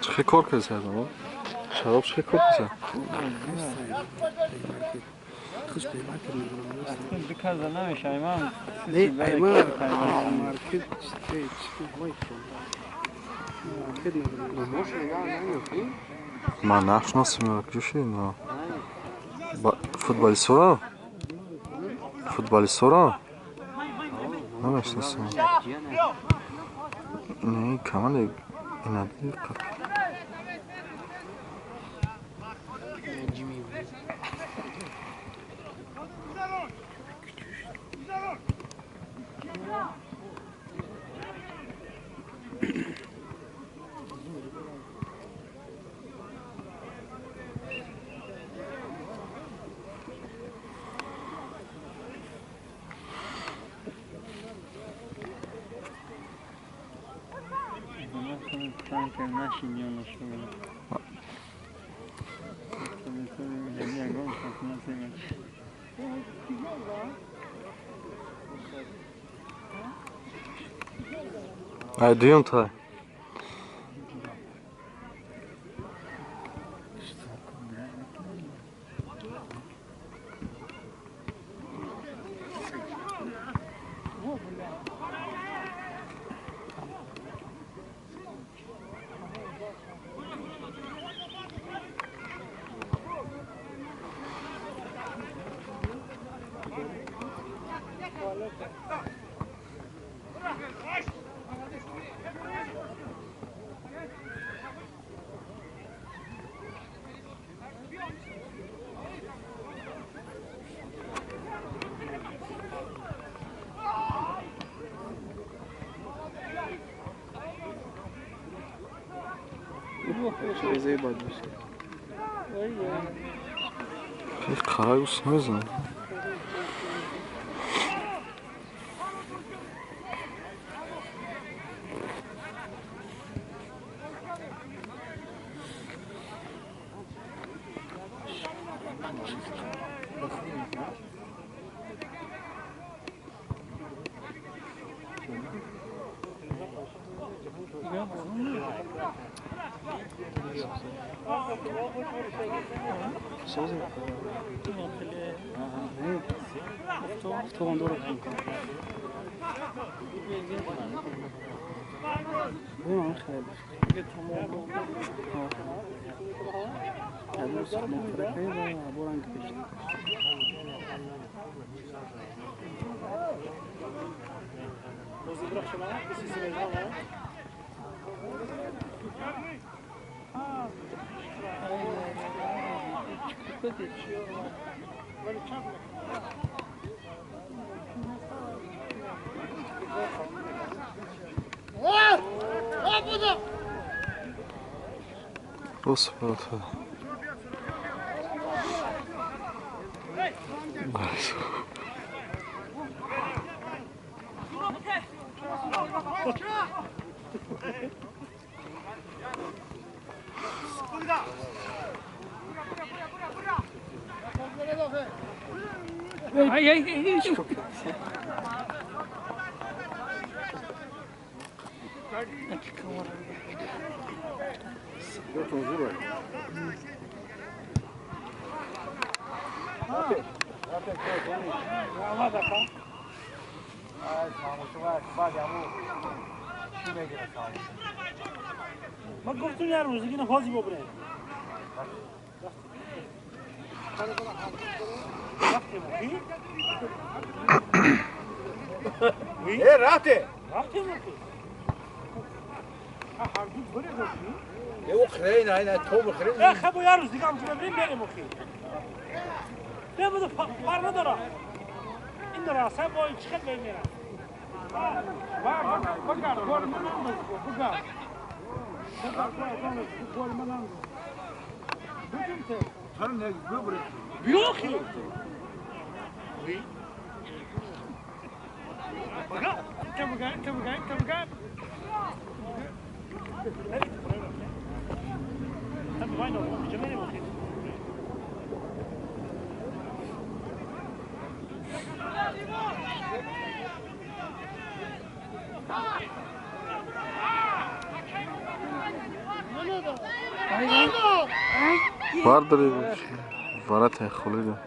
Чӣ кор кардӣ? Шароб чӣ кор кардӣ? Ман нашносим ҷӯши но. Футболистора? Футболистора? Намешносим. Не, камали инадли қат. Ай, дуюм тай. Қарай намезанад. Господи. ما گفتم یه روز دیگه نخوازی ببره. رفته. رفته مخی. هر دو بره مخی. یه خری نه نه تو بخری. خب یه روز دیگه هم که ببریم بره مخی. نه بده پر نداره. این داره اصلا با این چقدر میمیرم. بيوخي بقى تبقى تبقى تبقى Vardır варата холида.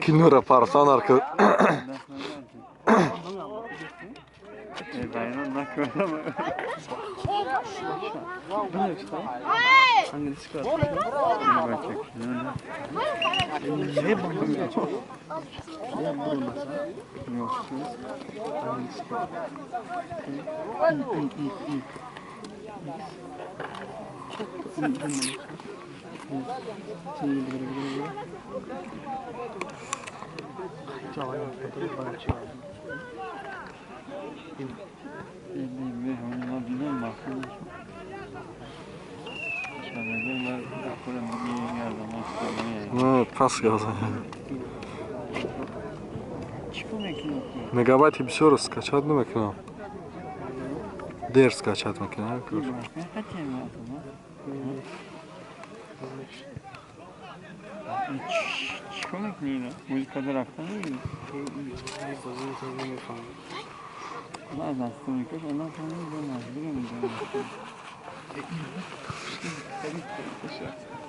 Кинура парсан арка. Пас газа. Мегабайти бисёр скачать намекунам. Дер скачать мекунам.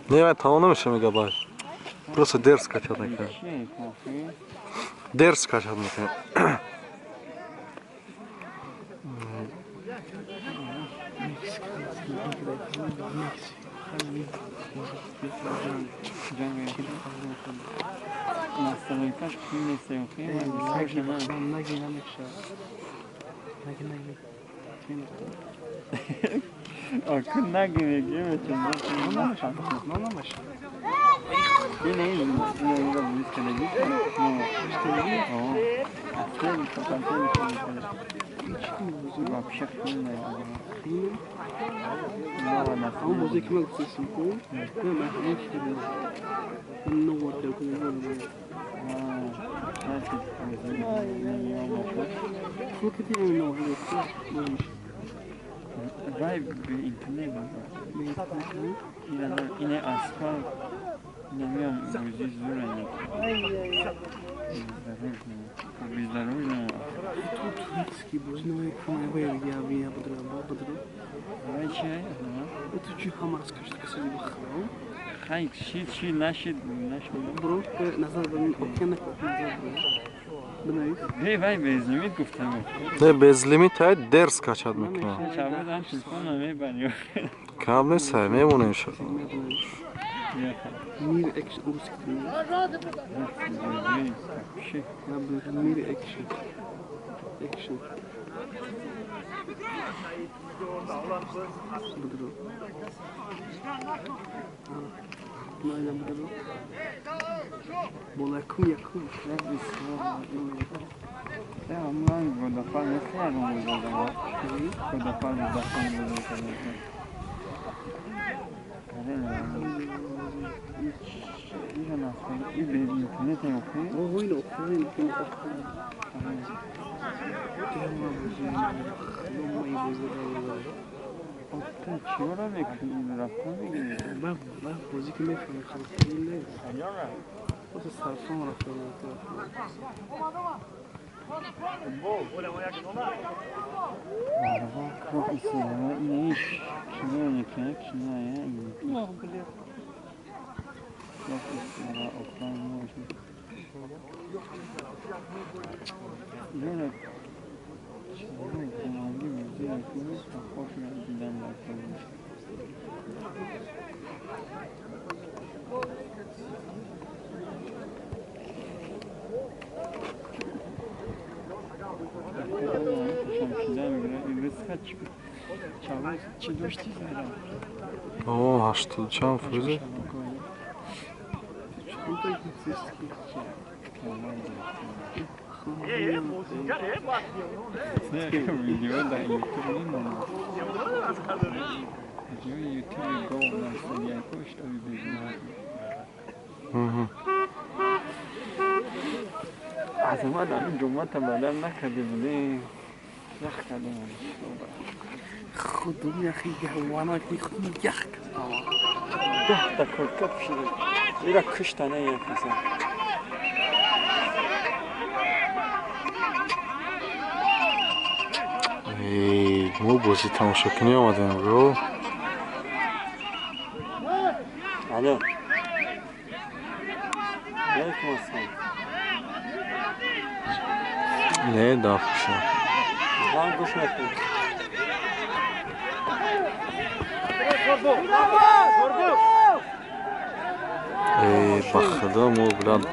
Не, тамом намеша мегабайт. Просто дер скачать мекунам. Дер скачать мекунам. Настройкаш қин нест, Наги намеша. Наги наги. Аку наги мегӯем. Намеша. Ина ин ина близко наги. О, вообще қин. Ҳамон бозе ки ман гуфтастам ку, ман ҳамон новордам ку. Вай интернет ине асфалт намеам бозӣ зура бездорожно. Турецкий бози навай кунай я бодро бодро. Вай чи? Это чи ҳама скажет касали бахро. Хай чи чи нашид нашид. Бро назар бин окей назар бинавис. Вай вай безлимит гуфтам. Не безлимит ай дерс качад мекунам. Чабуд телефон намебарӣ. Кам нест ай мемонем шо. Мир экшн русский. Мир экшн. Экшн. Бодро. Майна бодро. Бола якум якум. Ман Водафон нест, Водафон Водафон. Интернет чиро мекунӣ? Рафтан мегирӣ? Бозӣ ки мефаҳмӣ сарфон рафтан. О, 84 фоизе. Видео дар ютуб мемонад. Видеои ютуби гов дар стадиякҳо шитоби бегуноҳ. Азамат ҳамин ҷумлата бадал накарде будем. Ях кардем. Худум яхи гаҳвана худум ях кардам. Даҳта куртка пӯшида. Ира кушта на як каса. Эй, мо бозӣ тамошокунӣ омадем, бро. Алло. Алейкум ассалом. Не, дафша. Ман гӯш мекунам. Эй, ба худо мо биланд.